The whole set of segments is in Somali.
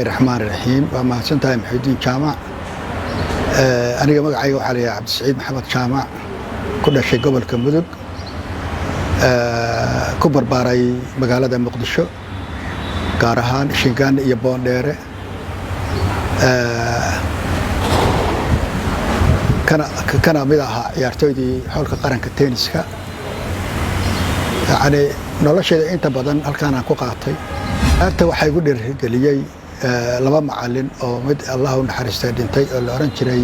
Raxmaan raxiim. Waa mahadsantahay, Muxuudiin Jaamac. Aniga magacayga waxaa la yidhaha Cabdisaciid Maxamed Jaamac, ku dhashay gobolka Mudug, ku barbaaray magaalada Muqdisho, gaar ahaan Shingaani iyo Boondheere, kana mid ahaa ciyaartooydii xulka qaranka tenniska. Yacni noloshayda inta badan halkaanaan ku qaatay. Ciyaarta waxaa igu dhiirigeliyey laba macalin oo mid Allah u naxariistay dhintay oo la oran jiray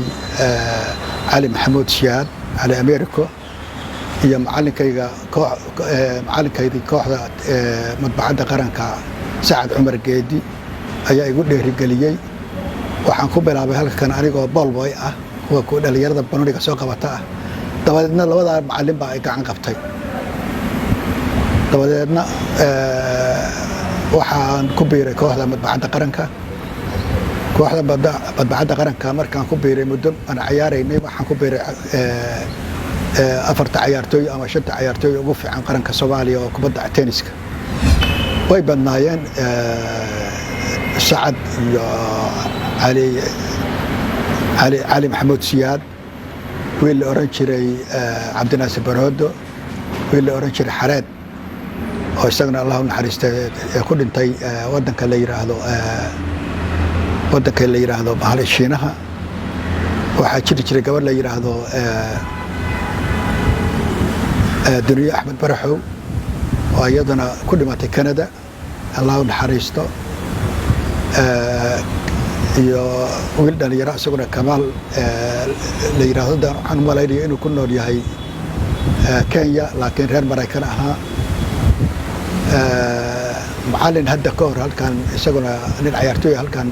Cali Maxamuud Siyaad, Cali Americo, iyo macalinkayga macalinkaydii kooxda Madbacadda Qaranka, Sacad Cumar Geedi, ayaa igu dhiirigeliyey. Waxaan ku bilaabay halkan anigoo ballboy ah, kuwa kuwa dhalinyarada banoniga soo qabata ah. Dabadeedna labadaa macalin baa ay gacan qabtay. Dabadeedna waxaan ku biiray kooxda Madbacadda Qaranka. Kooxda Madbacadda Qaranka markaan ku biiray, muddo aan cayaaraynay, waxaan ku biiray afarta cayaartooy ama shanta cayaartooy ugu fiican qaranka Soomaaliya oo kubadda tenniska. Way badnaayeen, Sacad iyo Cali Maxamuud Siyaad, wiil la oran jiray Cabdinaasir Baroodo, wiil la oran jiray Xareed oo isagana Allah u naxariistay ee ku dhintay wadanka la yidhaahdo bahal Shiinaha. Waxaa jiri jiray gabadh la yidhaahdo Duniye Axmed Baraxow oo iyadana ku dhimatay Canada, Allah u naxariisto, iyo wiil dhalinyaro isaguna Kamaal la yidhaahdo. Waxaan u malaynaya inuu ku nool yahay Kenya, laakiin reer Maraykan ahaa. Macalin hadda ka hor halkan isaguna nin cayaartooy halkan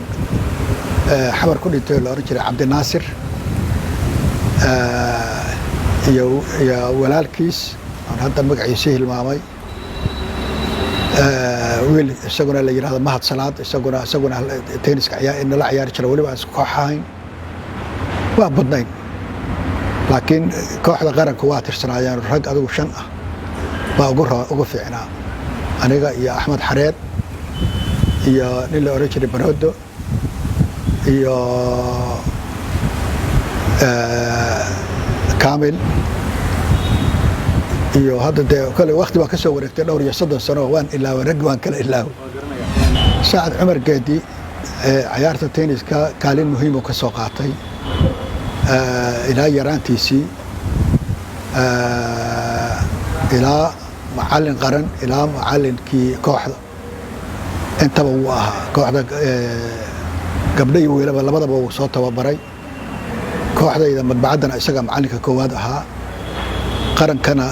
Xamar ku dhintay oo la oran jiray Cabdinaasir iyo walaalkiis aan hadda magaciisi hilmaamay, wiil isaguna la yidhahdo Mahad Salaad, isaguna tenniska nala ciyaari jira, weliba aan isku koox ahayn. Waa badnayn, laakiin kooxda qaranku waa tirsanaayeen. Rag adigu shan ah baa ugu fiicnaa: aniga iyo Axmed Xareed iyo nin la oran jiray Barodo iyo Kamil iyo hadda dee kale. Wakti baa ka soo wareegtay dhowr iyo 30 sano, waan ilaaway raggi, waan kala ilaaway. Sacad Cumar Geedi cayaarta tenniska kaalin muhiim uu ka soo qaatay ilaa yaraantiisii, ilaa macalin qaran, ilaa macalinkii kooxda, intaba wuu ahaa. Kooxda gabdho iyo wiilaba labadaba wuu soo tababaray. Kooxdayda Madbacaddana isaga macalinka koowaad ahaa. Qarankana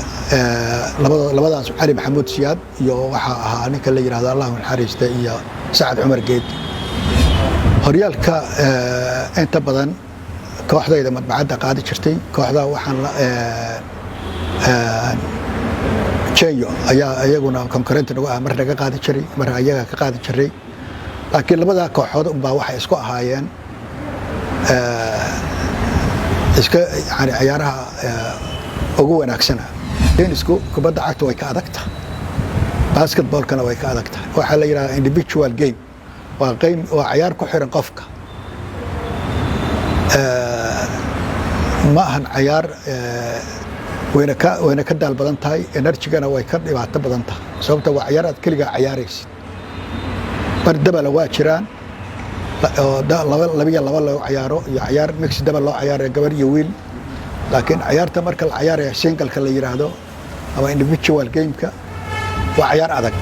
labadaas, Cali Maxamuud Siyaad iyo waxaa ahaa ninka la yidhahdo, Allahu naxariista, iyo Sacad Cumar Geedi. Horyaalka inta badan kooxdayda Madbacadda qaadi jirtay. Kooxda waxaan Jenyo ayaa iyaguna concurrent nagu ah, mar naga qaadi jiray, mar ayaga ka qaadi jiray, laakiin labadaa kooxood unbaa waxay isku ahaayeen iska yani ciyaaraha ugu wanaagsana. Tennisku kubadda cagta way ka adagta, basketballkana way ka adag tahay. Waxaa la yidhahdaa individual game, waa game, waa ciyaar ku xiran qofka. Ma ahan cayaar, wayna ka daal badan tahay, energygana way ka dhibaato badan tahay, sababta waa ciyaar aad keligaa cayaaraysid. Mar double waa jiraan oo laba labiyo laba loo cayaaro iyo cayaar mix double loo cayaarayo, gabar iyo wiil, laakiin cayaarta marka la cayaaraya singleka la yidhaahdo ama individual gameka waa cayaar adag.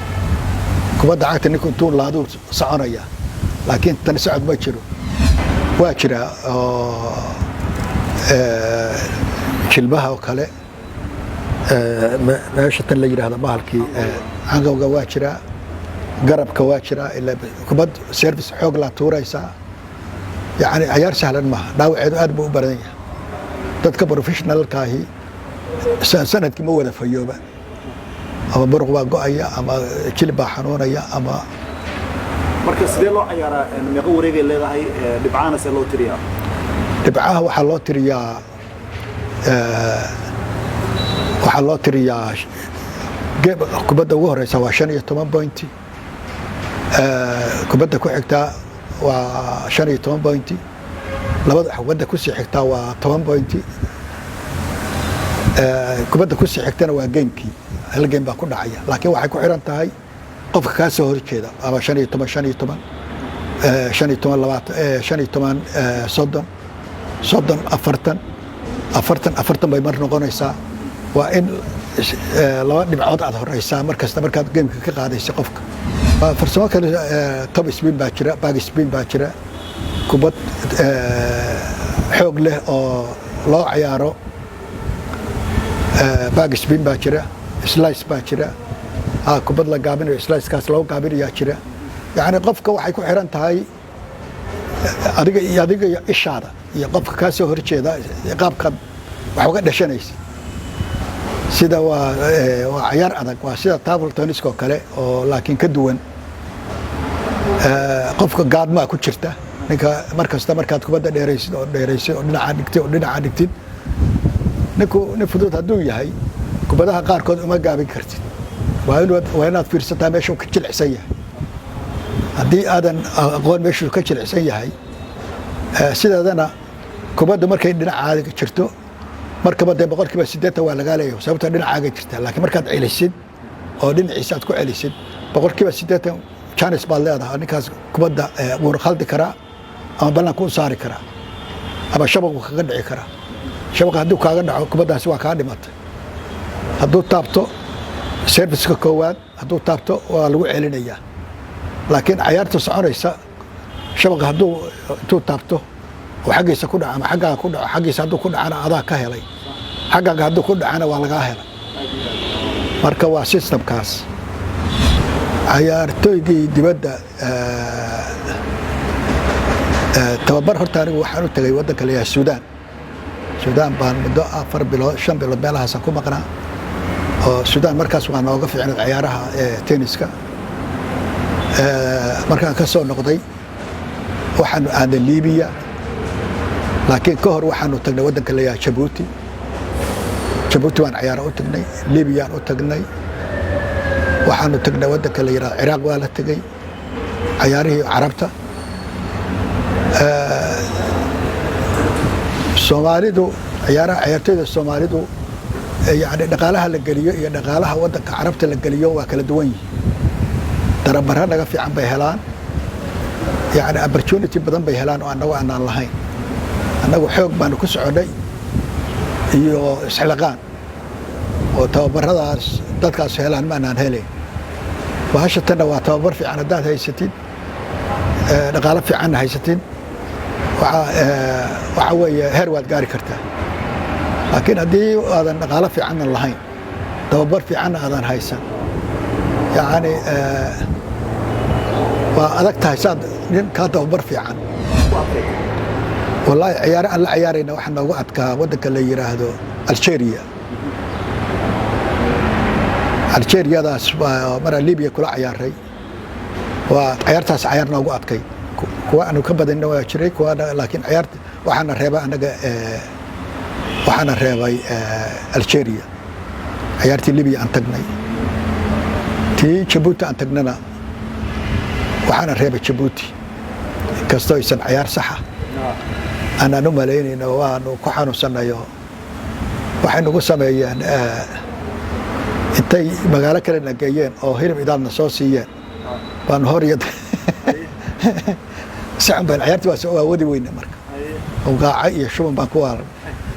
Kubadda cagta ninku intuu laaduu soconaya, laakiin tan socod ma jiro. Waa jiraa oo jilbaha oo kale, meesha tan la yidhaahdo bahalkii cangowga waa jiraa, garabka waa jiraa, ilaa kubad service xoog laa tuuraysaa. Yani cayaar sahlan maaha, dhaawaceedu aad buu u badan yahay. Dadka professionalkaahi sanadkii ma wada fayooba, ama muruq baa go'aya ama jilib baa xanuunaya ama Marka sidee loo ciyaaraa? Meeqo wareegay leedahay? Dhibcaana see loo tiriyaa? Dhibcaha waxaa loo tiriyaa kubadda ugu horeysa waa 15 point, kubadda ku xigtaa waa 15 point, labada kubadda kusii xigtaa waa 10 point, kubadda kusii xigtana waa gamekii, hal game baa ku dhacaya. Laakiin waxay ku xiran tahay qofka kaa soo horjeeda, ama 15, 15, 15, 20, 15, 30, 30, 40, 40, 40 bay mar noqonaysaa. Waa in laba dhibcood aad horeysaa mar kasta markaad gameka ka qaadaysa qofka. Farsamo kale, top spin baa jira, back spin baa jira, kubad xoog leh oo loo cayaaro back spin baa jira, slice baa jira, kubad la gaabinayo, slicekaas loo gaabinayaa jira. Yacni qofka waxay ku xiran tahay adiga iyo adiga iyo ishaada iyo qofka kaa soo horjeeda qaabkaad wax uga dhashanaysa. Sida waa cayaar adag, waa sida table tenniska oo kale oo laakiin ka duwan. Qofka gaadmaa ku jirta ninka mar kasta markaad kubadda dheeraysid oo dheeraysid oo dhinaca dhigtid oo dhinaca dhigtid, ninku nin fudud hadduu yahay, kubadaha qaarkood uma gaabin kartid. Waa inaad fiirsataa meeshuu ka jilicsan yahay. Haddii aadan aqoon meeshuu ka jilicsan yahay, sideedana kubaddu markay dhinacaaga jirto markaba dee 80% waa lagaa leeyahay, sababtoo dhinacaaga jirta. Laakiin markaad celisid oo dhinaciisa aad ku celisid, 80% chance baad leedahay. Ninkaas kubadda wuu khaldi karaa ama bannaanka u saari karaa ama shabaqu kaga dhici karaa. Shabaqa hadduu kaaga dhaco, kubaddaasi waa kaa dhimatay. Hadduu taabto serviceka koowaad, hadduu taabto waa lagu celinayaa. Laakiin cayaarta soconaysa, shabaqa hadduu intuu taabto oo xaggiisa ku dhaco ama xaggaaga ku dhaco, xaggiisa hadduu ku dhacana adaa ka helay, xaggaaga hadduu ku dhacana waa lagaa helay. Marka waa systemkaas. Cayaartooygii dibadda tababar, horta anigu waxaan u tegay waddanka la yidhaha Suudaan. Suudaan baan muddo 4 bilood, 5 bilood meelahaasaan ku maqnaa, oo Suudaan markaas waa nooga fiicnayd ciyaaraha tenniska. Markaan ka soo noqday waxaanu aadnay Libiya, laakiin ka hor waxaanu tagnay waddanka la yidhaha Jabuuti. Jabuuti baan ciyaaro u tagnay, Libiyaan u tagnay, waxaanu tagnay waddanka la yidhaha Ciraaq, waa la tegey cayaarihii Carabta. Soomaalidu ciyaaraha, ciyaartoyda Soomaalidu, yani dhaqaalaha la geliyo iyo dhaqaalaha waddanka Carabta la geliyo waa kala duwan yihiin. Darabara naga fiican bay helaan, yani opportunity badan bay helaan oo annagu aanaan lahayn. Annagu xoog baanu ku soconnay iyo isxilaqaan, oo tababaradaas dadkaas helaan ma anaan helayn. Bahasha tanna waa tababar fiican haddaad haysatid, dhaqaalo fiicanna haysatid, waxaa weeye heer waad gaari kartaa. Laakiin haddii aadan dhaqaalo fiicanna lahayn, tababar fiicanna aadan haysan, yacni waa adag tahay saad nin kaa tababar fiican. Wallaahi ciyaaro aan la ciyaarayna waxaa noogu adkaa waddanka la yidhaahdo Algeria. Algeriyadaas baa maraa Libiya kula ciyaaray, waa ciyaartaas cayaar noogu adkay. Kuwa aanu ka badinna waa jiray kuwa, laakiin ciyaarta waxaana reebay anaga, waxaana reebay Algeria ciyaartii Libiya aan tagnay. Tii Jabuuti aan tagnana waxaana reebay Jabuuti, inkastoo aysan ciyaar saxa aanaan u malaynayno, waanu ku xanuunsanayo. Waxay nagu sameeyeen intay magaalo kalena geeyeen oo hilib idaadna soo siiyeen baanu hor iyo si xun baan ciyaartii waa wadi weyne. Marka qaaca iyo shuban baan ku waalan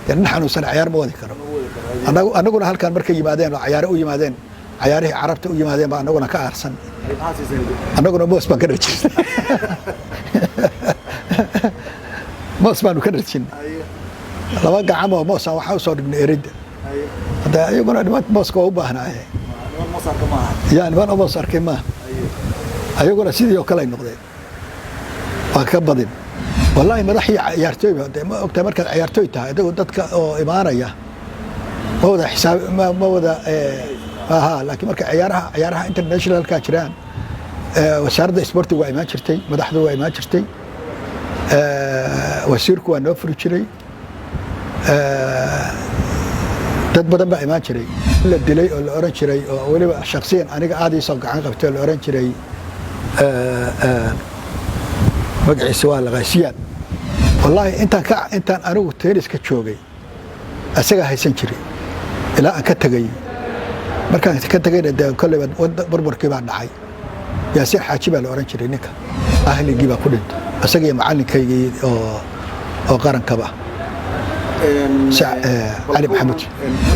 dee, nin xanuunsan ciyaar ma wadi karo. Annaguna halkan markay yimaadeen oo cayaare u yimaadeen, cayaarihii Carabta u yimaadeen, baa annaguna ka aarsan. Annaguna moos baan ka dharjinay, moos baanu ka dharjinay, laba gacamo moosaan waxaa usoo dhignay eridda. Hadda iyaguna niman mooska waa u baahnaaye, ya niman moos arkay maaha, ayaguna sidii oo kale ay noqdeen, waa ka badin. Wallaahi madax iyo ciyaartooyba dee ma ogtahay, markaad ciyaartooy tahay adigu dadka oo imaanaya ma wada xisaab ma wada aha. Laakiin marka ciyaaraha internationalka jiraan, wasaaradda sportiga waa imaan jirtay, madaxdu waa imaan jirtay, wasiirku waa noo furi jiray, dad badan baa imaan jiray. La dilay oo la oran jiray, oo weliba shaksiyan aniga aad iisoo gacan qabtay, oo la oran jiray. Magaciisa waa laqaa Siyaad. Wallaahi intaan anigu tenniska joogay isagaa haysan jiray ilaa aan ka tegay. Markaan ka tegayna dee kolleyba burburkii baa dhacay. Yaasiin Xaaji baa la odhan jiray ninka. Ahligii baa ku dhintay, isaga iyo macalinkaygii oo qarankaba, Cali Maxamuud.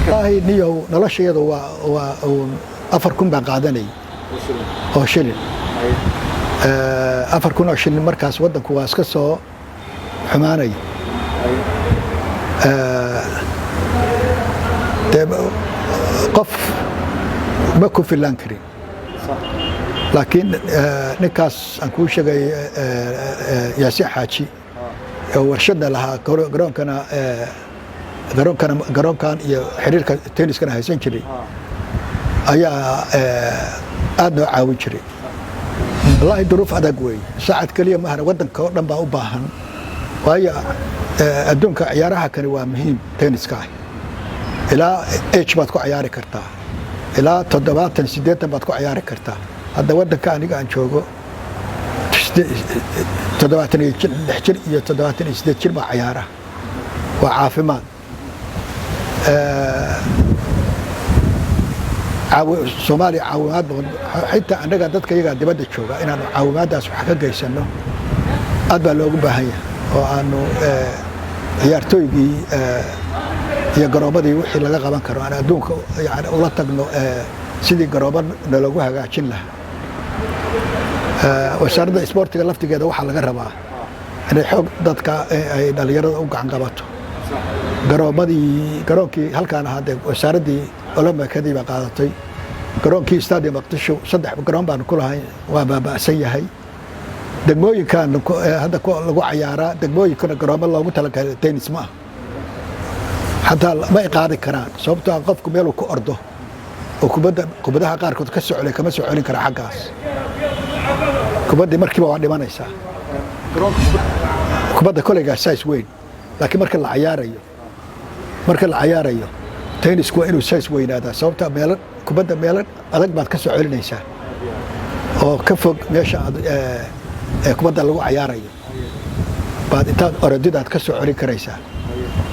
Wallaahi niyow, noloshayadu waa 4,000 baan qaadanayay oo shilin, 4,000 oo shilin. Markaas waddanku waa iska soo xumaanaya. Dee qof ma ku filaan karin, laakiin ninkaas aan kuu sheegay, Yaasiin Xaaji, oo warshadna lahaa, garoonkana garoonkan iyo xiriirka tenniskana haysan jiray, ayaa aad noo caawin jiray. Wallaahi duruuf adag wey. Saacad keliya mahana, waddanka oo dhan baa u baahan, waayo adduunka ciyaaraha kani waa muhiim. Tenniska ah ilaa age baad ku ciyaari kartaa, ilaa 70, 80 baad ku ciyaari kartaa. Hadda waddanka aniga aan joogo 76 jir iyo 78 jir baa ciyaara. Waa caafimaad. Soomaaliya caawimaad badan, xitaa annaga dadka iyagaa dibadda jooga, inaanu caawimaaddaas wax ka geysano aad baa loogu baahan yahay, oo aanu ciyaartooygii iyo garoomadii wixii laga qaban karo aan adduunka yani ula tagno sidii garoomo nalagu hagaajin lahaa. Wasaaradda isboortiga laftigeeda waxaa laga rabaa inay xoog dadka ay dhalinyarada u gacan qabato. Garoomadii, garoonkii halkaan ahaa dee wasaaraddii olombikadii baa qaadatay. Garoonkii Stadium Muqdisho, saddex garoon baanu ku lahay, waa baaba'san yahay. Degmooyinkan hadda lagu cayaaraa, degmooyinkana garoomo loogu talagalay tennis ma ah, xataa ma ay qaadi karaan, sababtoo ah qofku meeluu ku ordo oo kubadda kubadaha qaarkood ka socday kama soo celin kara xaggaas. Kubaddii markiiba waa dhimanaysaa. Kubadda koleygaa size weyn, laakiin marka la cayaarayo tennisku waa inuu size weynaadaa, sababtaa meelo kubadda meelo adag baad ka soo celinaysaa oo ka fog meesha aad kubadda lagu cayaarayo baad intaad orodidaad ka soo celin karaysaa.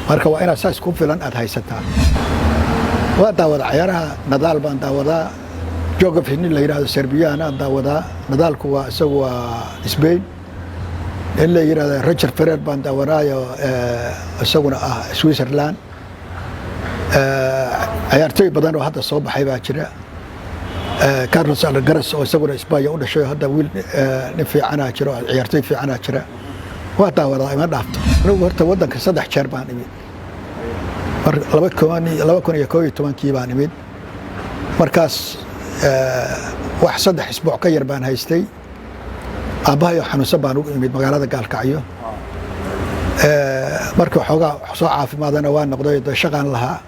Marka waa inaad size ku filan aad haysataa. Waa daawada cayaaraha. Nadaal baan daawadaa, Djokovic nin la yidhahdo Serbiyan aan daawadaa. Nadaalku waa isagu waa Spain. Nin la yidhahdo Roger Federer baan daawanaayo, isaguna ah Switzerland. Ciyaartooy badan oo hadda soo baxay baa jira. Carlos Alcaraz oo isaguna Isbaanya u dhashay, hadda wiil nin fiicanaa jira oo ciyaartooy fiicanaa jira. Waa daawadaa, ima dhaafto. Anigu horta waddanka saddex jeer baan imid. Mar 2011-kii baan imid. Markaas wax 3 isbuuc ka yar baan haystay. Aabbahayo xanuunsan baan ugu imid magaalada Gaalkacyo. Markii xoogaa soo caafimaadana waa noqday, dee shaqaan lahaa.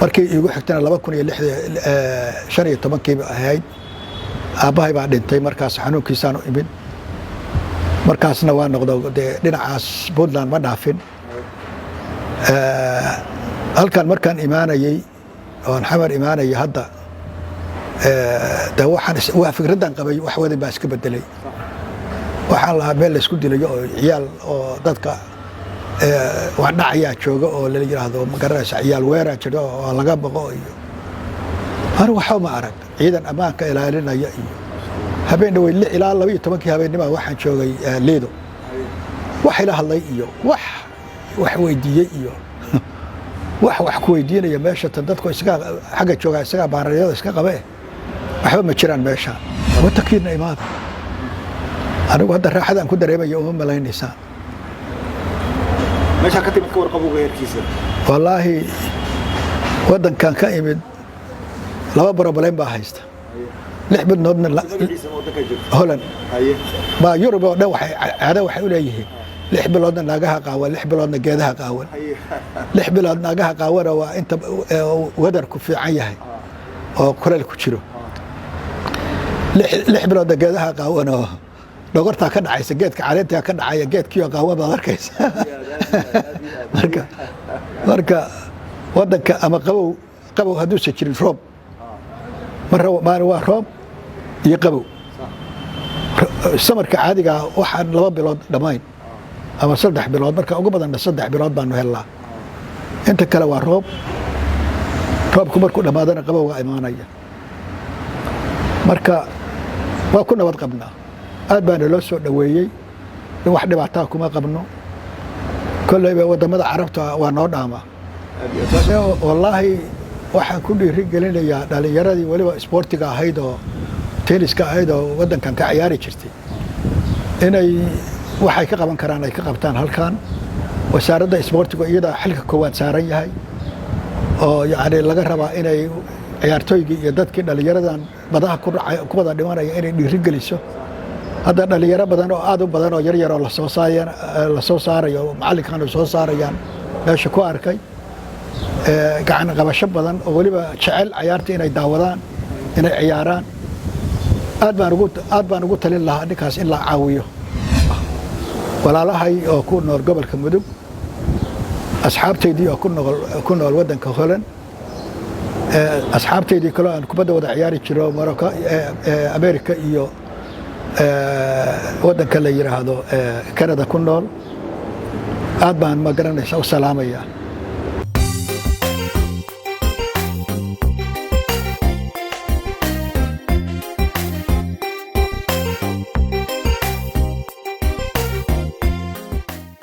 Markii iigu xigtana 2015-kiiba ahayd. Aabbahay baa dhintay, markaas xanuunkiisaan u imid. Markaasna waa noqdo, dee dhinacaas Puntland ma dhaafin. Halkan markaan imaanayey oon Xamar imaanayay hadda, de waxaan fikraddan qabay wax wadan baa iska bedelay. Waxaan lahaa meel laysku dilayo oo ciyaal oo dadka wax dhacayaa jooga oo la yidhaahdo, ma garanaysa, ciyaal weeraa jira oo laga baqo. Iyo anigu waxba ma arag, ciidan ammaanka ilaalinaya. Iyo habeen dhawey ilaa 12-kii habeennima waxaan joogay Liido. Wax ila hadlay iyo wax wax weydiiyey iyo wax wax ku weydiinaya meesha tan dadku isagaa xagga joogaa, isagaa baararyada iska qabe, waxba ma jiraan meesha. Wadankiina imaada. Anigu hadda raaxadaan ku dareemaya uma malaynaysaa. Meeshaa ka timid ka warqabowga heerkiisa? Wallaahi waddankan ka imid laba problem baa haysta 6 biloodna. Magaciisa ma waddanka joogto? Holland. Baa Yurub oo dhan waxay caado waxay u leeyihiin 6 biloodna naagaha qaawan, 6 biloodna geedaha qaawan. 6 bilood naagaha qaawana waa inta weatherku fiican yahay oo kuleyl ku jiro. 6 biloodna geedaha qaawan oo dhogortaa ka dhacaysa, geedka caleentaa ka dhacaya, geedkiioo qaawan baad arkaysa. Marka waddanka ama qabow, qabow hadduusan jirin, roob mar maalin waa roob iyo qabow. Summerka caadiga ah waxaan 2 bilood dhammayn ama 3 bilood, marka ugu badanna 3 bilood baanu helnaa. Inta kale waa roob. Roobku markuu dhammaadana qabowga imaanaya. Marka waa ku nabad qabnaa, aad baana loo soo dhoweeyey, wax dhibaataa kuma qabno. Kolleyba waddamada Carabta waa noo dhaamaa. Wallaahi, waxaan ku dhiiri gelinayaa dhalinyaradii weliba isboortiga ahayd oo tenniska ahayd oo waddankan ka ciyaari jirtay inay waxay ka qaban karaan ay ka qabtaan halkan. Wasaaradda isboortigu iyadaa xilka koowaad saaran yahay oo yacni laga rabaa inay ciyaartooygii iyo dadkii dhalinyaradan badaha ku dhacay ku wada dhimanaya inay dhiiri geliso. Hadda dhalinyaro badan oo aad u badan oo yar yar oo lasoo saarayo oo macallinkan soo saarayaan meesha ku arkay, gacan qabasho badan oo weliba jecel cayaarta inay daawadaan, inay ciyaaraan. Aad baan ugu talin lahaa ninkaas in la caawiyo. Walaalahay oo ku nool gobolka Mudug, asxaabtaydii oo ku nool waddanka Holland, asxaabtaydii kaloo aan kubadda wada ciyaari jiro Morocco, America iyo waddanka la yidhaahdo Canada ku nool, aad baan, ma garanaysa, u salaamaya.